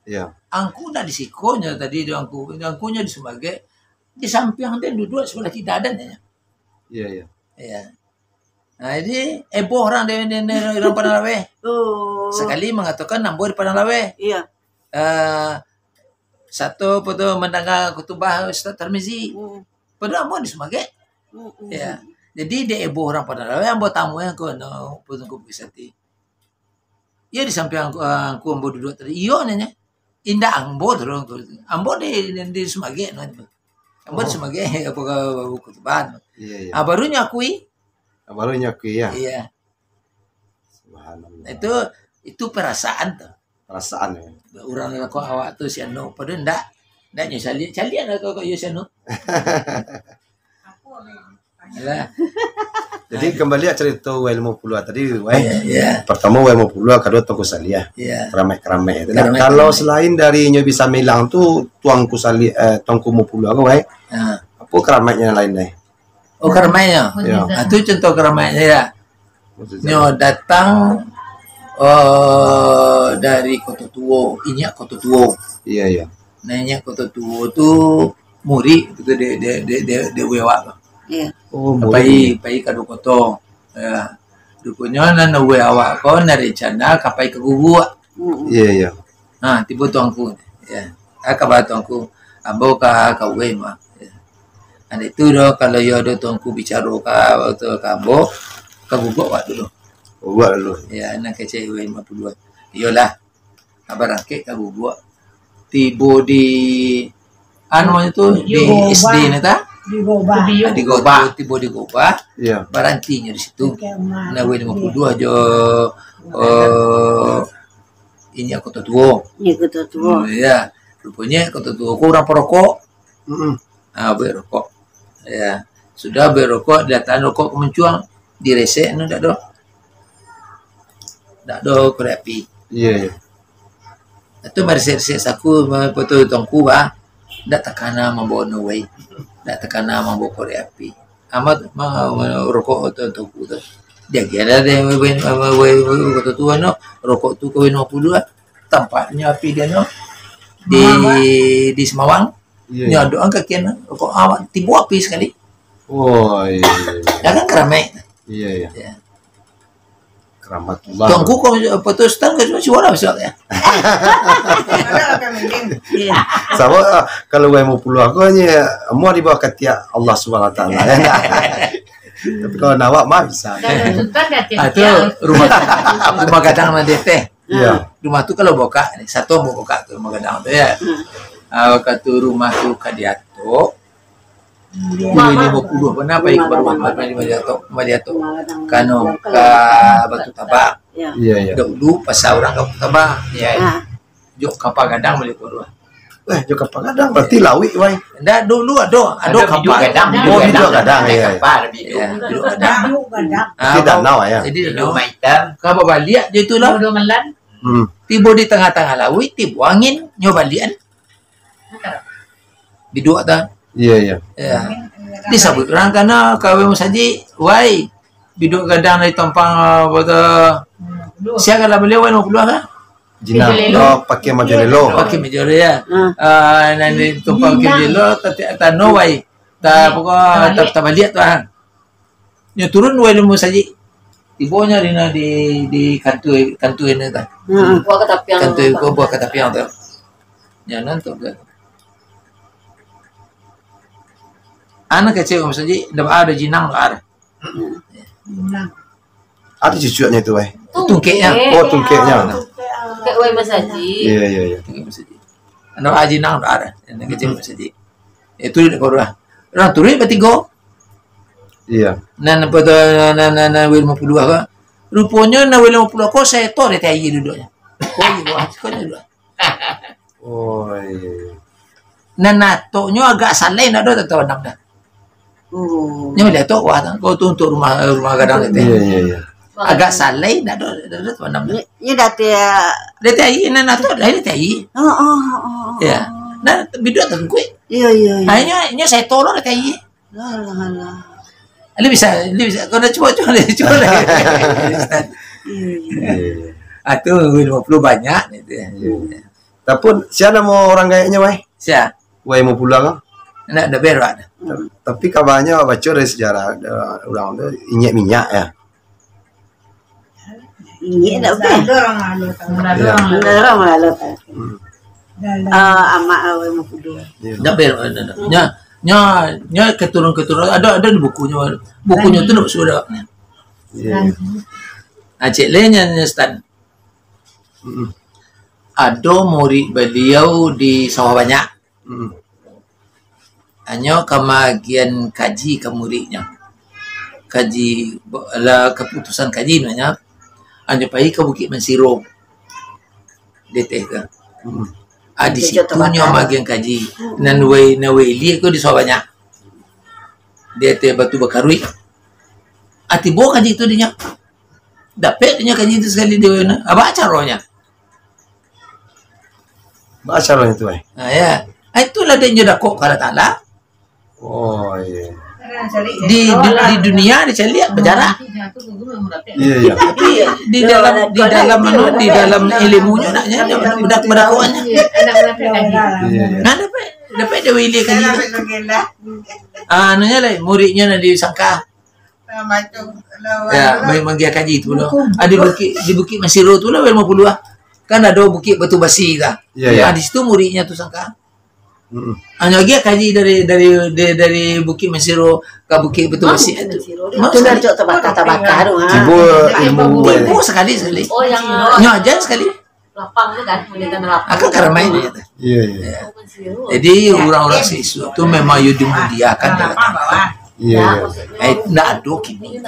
iya. Angku ndak di sikonyo tadi, di angku, angkunyo di Sumagek, di sampiang den duduak sabalah kida den, ya. Iya, iya. Iya. Nah, jadi, eboh urang di, di, di, urang Padang Laweh. Oh. Sakali mangatokan ambo di Padang Laweh. Iya. Eh, sato poto mandanga kutubah Ustaz Tarmizi. Hmm. Padahal ambo di Sumagek. Hmm, hmm, ya. Hmm. Jadi, dek eboh urang Padang Laweh, ambo tamu yang ko, no, Tuanku Bukik Sati. Iyo di sampiang angku, angku ambo duduak tadi. Iyo, nyo. Indak ambo tu, ambo di, di, di Sumagek, no. Ambo di Sumagek, apa ka kutubah. Iya, iya. Ah, baru nyo akui. Ah, baru nyo akui, ya? Iya. Subhanallah. Itu, itu perasaan tu. Perasaan, ya. Urang lah kok awak tu si anu, padahal ndak. Ndak nyo caliak, caliak lah kok, kok iyo si anu. Alah. Jadi, kembali ka carito Wai Limo Puluah tadi, Wai. Iya, iya. Pertama Wai Limo Puluah, kadua Tuanku Saliah. Iya. Karamaik-karamaik itu. Nah, karamaik-karamaik. Kalau selain dari nyo bisa milang tu, Tuanku Saliah, eh, Tuanku Limo Puluah ko, Wai. Ha. Apa karamaiknyo lain, Wai? Oh, karamaiknyo? Iya. Ah, tu contoh karamaiknyo, ya. Maksudnya? Nyo datang, eh, dari Koto Tuo, inyiak Koto Tuo. Iya, iya. Nah, inyiak Koto Tuo tu murid gitu, dek, dek, dek, dek, dek wewak tu. Iya. Oh, pai, murid. Pai ka Duo Koto. Ya. Ruponyo nan wewak ko nan rencana ka pai ka Gubuak. Mm-mm. Iya, iya. Ha, tibo Tuanku. Ya. Ah, kaba Tuanku, ambo ka, ka Uwai mah. Ya. Ando itu doh, kalau iyo ado Tuanku bicaro ka, ka ambo, ka Gubuak wak dulu. Gubuak dulu. Ya, nan kecek Uwai Limo Puluah. Iyolah. Ah, barangkek ka Gubuak. Tibo di, anu nyo tu, di S D nyo ta? Di Gobah. Ah, di Gobah. Tibo di Gobah. Iya. Barantinyo di situ. Nah, Uwai Limo Puluah jo, eh, inyiak Koto Tuo. Inyiak Koto Tuo. Hmm, ya. Ruponyo Koto Tuo ko urang parokok. Mm-mm. Ah, buek rokok. Ya. Sudah buek rokok, dilatakkan rokok ka muncuang, diresek anu, ndak ado. Ndak ado korek api. Iya, iya. Itu maresek-resek saku, ma-, poto Tuanku, bah. Ndak takana mambawa no Uwai. Ndak takana mambawa korek api. Amat ma-, ma-, rokok tu, tu, tu. Diagiah lah dek Uwai, Uwai, Uwai, Uwai, Koto Tuo, no. Rokok tu ka Uwai Limo Puluah lah. Tampaknyo api dia, no. Di, Semawang, bah. Di Semawang. Iya, iya. Nyo adok-an kakian, rokok awak tibo api sakali. Oh, iya, iya, iya. Ya kan, karamaik. Iya, iya. Ya. Karamatullah. Tuanku ko, apa tu, Ustaz, ko, suara besar ya. Iya. Sabab, ah, kalau Uwai Limo Puluah ko nyo, amuah dibawa ka tiak Allah Subhanahu Wa Taala, ya. Tapi kalau nan awak mah bisa. Kalau Sultan dah tiak-tiak. Ah, tu rumah, rumah gadang nan di ateh. Iya. Rumah tu kalau bukak, ni, satu bukak tu rumah gadang tu, ya. Hmm. Ah, wakatu rumah tu ka diatok, Uwai Limo Puluah, pernah pai ka rumah, rumah diatok, rumah diatok. Kano ka Batu Tabak. Ya. Iya, iya. Dahulu pasal urang ka Batu Tabak. Ya. Ah. Jo kapa gadang baliak ka rumah. Eh, jo kapa gadang, berarti lawik, Wai. Ndak, dulu ado, ado kapa. Biduak gadang, oh, biduak gadang, iya, iya. Kapa, biduak. Iya, biduak gadang. Biduak gadang. Ah, jadi danau, ya. Jadi danau. Biduak maitam. Kapa baliak je tu lah. Bodoh melan. Hmm. Tibo di tangah-tangah lawik, tibo angin, nyo baliak. Biduak tu. Iya, iya. Ya. Disabuik urang kano ka Uwai Musajik, "Wai, biduak gadang dari Tompang, apa tu?" Sia kalau baliau, Uwai Limo Puluah kah? Jinang. Majalelo. Oh, pakai majalelo. Pakai majalelo, ya. Hmm. Ah, nan di Tompang pakai majalelo, tati-, tano, Wai. Ta-, pokok ta-, tabaliak tu, ah. Nyo turun Uwai Limo Musajik. Tibonyo di, di, di kantua, kantua ino tu. Hmm. Buah katapiang. Kantua ko buah katapiang tu. Nyo nonton tu. Anak kecil Uwai Musajik, ndak ado jinang, ndak ado. Jinang. Ado cucuaknyo tu, Wai. Tungkeknyo. Oh, tungkeknyo. Tungkek wai masajik. Iya, iya, iya. Tungkek masajik. Anak Haji Nang dah ada. Yang kecil masajik. Itu di Korea. Orang turis bertiga. Iya. Nan apa tu, nan, nan, nan W lima puluh apa? Ruponyo nan W lima puluh ko seto dari T I duduknyo. Oh, iya, wah, sekolah dulu. Oh, iya. Nan atoknyo agak salai, ndak ado tatawa dah. Oh. Nyo maliek atok, wah, kau tu untuk rumah, rumah gadang tu. Iya, iya, iya. Agak salai, ndak ado, ndak ado tatawa dah. Nyo, nyo dah tiap Dari T I, nan atok dari T I. Oh, oh, oh, oh. Ya. Nah, biduak tangkuik. Iya, iya, iya. Hanya, nyo seto lo dari T I. Alah, alah. Dia bisa, dia bisa. Kau dah cuba, cuba, dia cuba lah. Iya, iya. Iya, iya. Ah, tu lima puluh banyak gitu ya. Iya. Tapi sia namo urang gaeknyo, wai? Sia? Wai Mupula ko? Ndak, ndak berak dah. Ta-, tapi kabarnyo baco dari sejarah, eh, urang tu injek minyak ya. Injek ndak bukan? Iya. Ndak urang malu tak. Hmm. Ah, amak awak Mupula. Iya. Ndak berak, ndak, ndak. Nya, nya, nya keturun-keturun, ada, ada di bukunyo. Bukunyo tu ndak sudah. Iya. Ah, cek le nya, nya Stan. Mm-mm. Ado murid baliau di Sawah Banyak. Mm-mm. Hanyo ka maagian kaji ka muridnyo. Kaji, lah, kaputusan kaji namanya. Hanyo pai ka Bukik Mansiro. Deteh ka. Mm-mm. Ah, di situ nyo maagian kaji. Nan wai, nan wai ilia ko di Sawah Banyak. Di ateh batu bakaruik. Ah, tibo kaji tu dinyo. Dapek dinyo kaji tu sakali dia. Apa caronyo? Baa caronyo tu, eh? Ah, ya. Ah, itulah dia nyo dakok ka Allah Taala. Oh, iya. Di, di, di dunia dicaliak bajarak. Iya, iya. Tapi di dalam, di dalam anu, di dalam ilmunyo naknyo, bedak-, bedakokannyo. Iya, iya. Nah, dapek, dapek dia wilik kaji tu. Ah, anunyo lai, muridnyo nak disangka. Ya, main manggia kaji tu lah. Ah, di Bukik, di Bukik Masiro tu lah, lima puluh ah. Kan ado Bukik Batu Basi tu. Iya, iya. Ah, di situ muridnyo tu sangka. Mm-mm. Hanyo agiah kaji dari, dari, dari, dari Bukik Masiro ka Bukik Batu Basi tu. Itu dah cok tabaka-tabaka tu, ha. Tibo ilmu. Tibo sakali, sakali. Oh, yang nyo aja sakali. Lapang tu kan, boleh tanah lapang. Akan karamaik dia tu. Iya, iya. Ya. Jadi, urang-urang Sisuak tu memang yo dimuliakan dek Allah Taala. Iya, iya. Eh, ndak ado kini.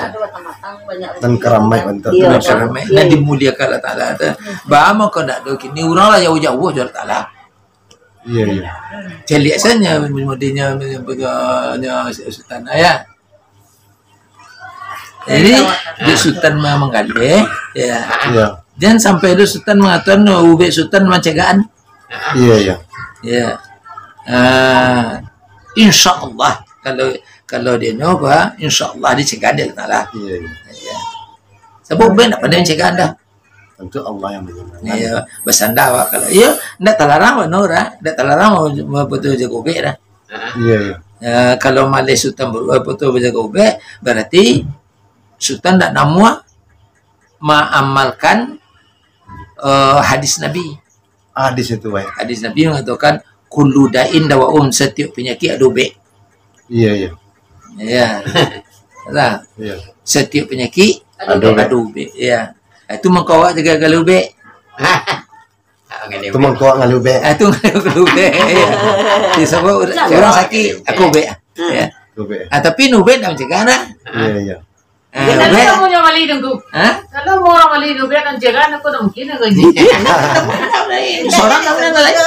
Dan karamaik bantuak tu. Iya, karamaik. Ndak dimuliakan Allah Taala tu. Baa mangko ndak ado kini, urang lah jauah-jauah jo Allah Taala. Iya, iya. Caliak sajo modinyo, modinyo, modinyo Sultan, ya. Jadi, di Sultan ma-, manggaleh, ya. Iya. Jan sampai tu Sultan mangatoan, ubek Sultan mancegahan. Iya, iya. Ya. Ah, insya Allah, kalau, kalau dia nyo, insya Allah dicegahan dek Allah Taala. Iya, iya. Ya. Sabab ubek ndak pandai mancegahan dah. Tentu Allah yang menyenangkan. Iya, basanda awak kalau. Iya, ndak talarang bana dah. Ndak talarang mau, mau betul jago ubek dah. Iya, iya. Ya, kalau maleh Sultan ber-, apa tu, bajago ubek, berarti Sultan ndak namuah maamalkan, eh, hadis Nabi. Hadis itu, wai. Hadis Nabi mangatokan, "Kullu da'in dawa'un," satiok panyakik ado ubek. Iya, iya. Iya. Lah. Iya. Satiok panyakik ado ubek. Ado ubek. Iya. Itu mangko awak jago ubek. Itu mangko awak ngalih ubek. Ah, tu ngalih ubek. Iya. Di sabab urang sakik, aku ubek. Ya. Ubek. Ah, tapi nan ubek ndak mancegahan dah. Iya, iya. Ah, ubek. Kalau mau nyo bali tu, ha? Kalau mau urang bali tu, ubek kan cegahan, aku dak mungkin aku ni. Sorang dak pernah bali.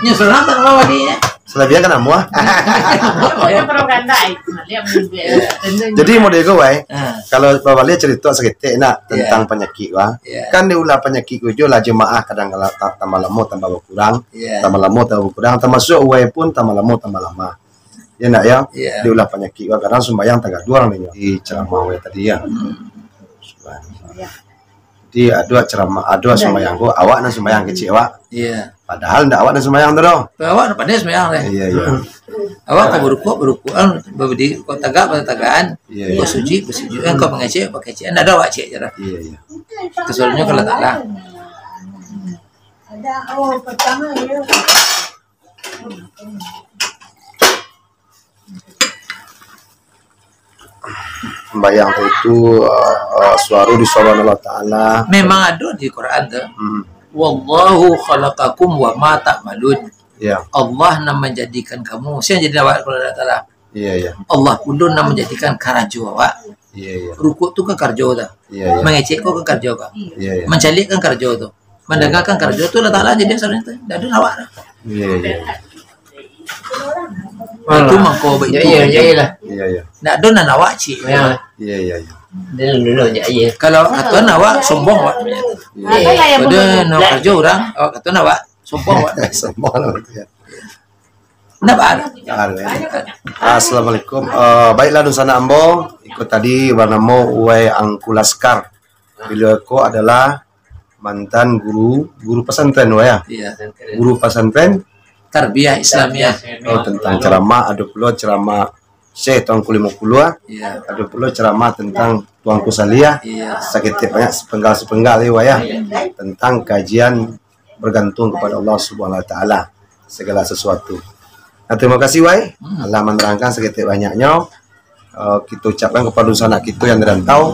Nyo sorang tak mau bali, ya. Salabiah kan amuah. Jadi, model ko, wai. Ha. Kalau babaliak carito saketek nak tentang panyakik, wai. Ya. Kan diulah panyakik ko jo lah jamaah kadang kala ta-, tambah lamo tambah bakurang, ya, tambah lamo tambah bakurang, tamasuak wai pun tambah lamo tambah lamo. Ya nak, ya? Ya. Diulah panyakik, wai. Kadang sumbayang tagaduang dek nyo. Di ceramah wai tadi, ya. Hmm. Subhanallah. Ya. Jadi, ado ceramah, ado sumbayang ko, awak nan sumbayang kecek awak. Iya. Padahal ndak awak nan sumbayang tu doh. Awak nan pandai sumbayang deh. Iya, iya. Awak kok barukuk, barukuk, ah, babadiri, kok tagak, batagakan. Iya, iya. Kok sujud, basujud, kan, kok mangecek, bakecek. Ndak ado awak cek je lah. Iya, iya. Kasalanyo kalau tak lah. Ada, oh, pertama ya. Sembahyang tu, uh, uh, suaro disuaro Allah Taala. Memang ado di Quran tu. Hmm. "Wallahu khalaqakum wa ma ta'malun." Ya. Allah nan manjadikan kamu. Sia jadi awak kalau Allah Taala. Iya, iya. Allah pulo nan manjadikan karajo awak. Iya, iya. Rukuk tu kan karajo tu. Iya, iya. Mangecek ko kan karajo ko. Iya, iya. Mancaliak kan karajo tu. Mandanga kan karajo tu Allah Taala jadi salah tu. Ndak ado awak tu. Iya, iya. Itu mangko baik. Iya, iya, iya lah. Iya, iya. Ndak ado nan awak cik. Iya. Iya, iya, iya. Dia dulu je, iya. Kalau kato awak sombong awak. Iya. Pada nak karajo urang, awak kato awak sombong awak. Sombong lah tu ya. Ndak ado. Ndak ado, ya. Assalamualaikum. Eh, baiklah, dunsanak ambo, iko tadi banamo Uwai Angku Laskar. Beliau ko adalah mantan guru, guru pesantren, Wai, ya? Iya. Guru pesantren? Tarbiyah Islamiah. Oh, tentang ceramah, ado pulo ceramah Syekh Tuanku Limo Puluah, ah. Iya. Ado pulo ceramah tentang Tuanku Salih, ah. Iya. Saketek banyak, sepenggal-sepenggal, ya, Wai, ya? Iya. Tentang kajian bergantung kepada Allah Subhanahu Wa Taala segala sesuatu. Nah, terima kasih, Wai, hmm, alah manerangkan saketek banyaknyo. Eh, kito ucapkan kepada sanak kito yang di rantau.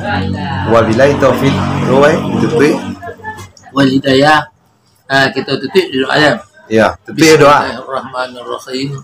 Wabillahi taufik, Wai, tutup. Wal hidayah. Ah, kito tutup doa, ya. Ya, tutup doa. Bismillahirrahmanirrahim.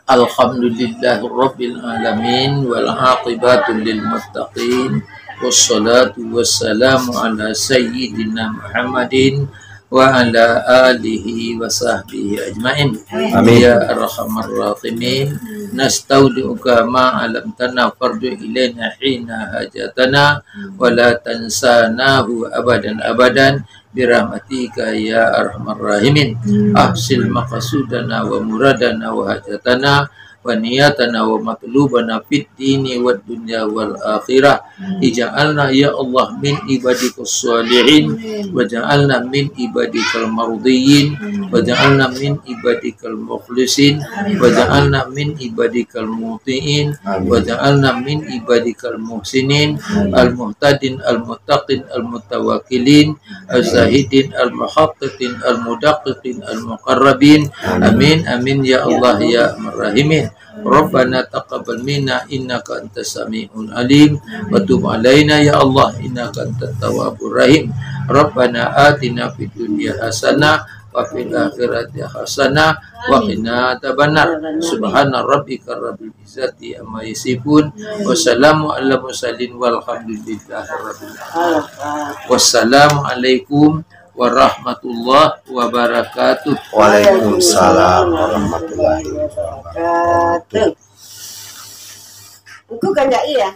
Alhamdulillahirabbil alamin, wal aqibatu lil muttaqin, wassalatu wassalamu ala sayyidina Muhammadin wa ala alihi wa sahbihi ajmain. Amin. Ya arhamar rahimin, nastaudi'uka ma 'allamtana farji' ilaina hina hajatana, wa la tansanahu abadan abadan, birahmatika ya arhamar rahimin. Hmm. Ahsil maqsudana wa muradana wa hajatana wa niyatana wa matlubana fid dini wad dunya wal akhirah. Hmm. Ij'alna ya Allah min ibadikas shalihin, amin, waj'alna min ibadikal mardiyyin, amin, waj'alna min ibadikal mukhlisin, amin, waj'alna min ibadikal muti'in, amin, waj'alna min ibadikal muhsinin, amin, al muhtadin al muttaqin al mutawakkilin, al-zahidin, al-muhaqqiqin, al-mudaqqiqin, al-muqarrabin. Amin. Amin, amin, ya Allah, ya arhamar rahimin. Rabbana taqabbal minna innaka antas samiul alim, wa tub alaina ya Allah innaka antat tawwabur rahim. Rabbana atina fid dunya hasanah wa fil akhirati hasanah wa qina adzabannar. Subhana rabbika rabbil izzati amma yasifun. Wassalamu ala mursalin walhamdulillahi rabbil alamin. Wassalamualaikum warahmatullahi wabarakatuh. Waalaikumsalam warahmatullahi wabarakatuh. Engkau kan, Cak, iya?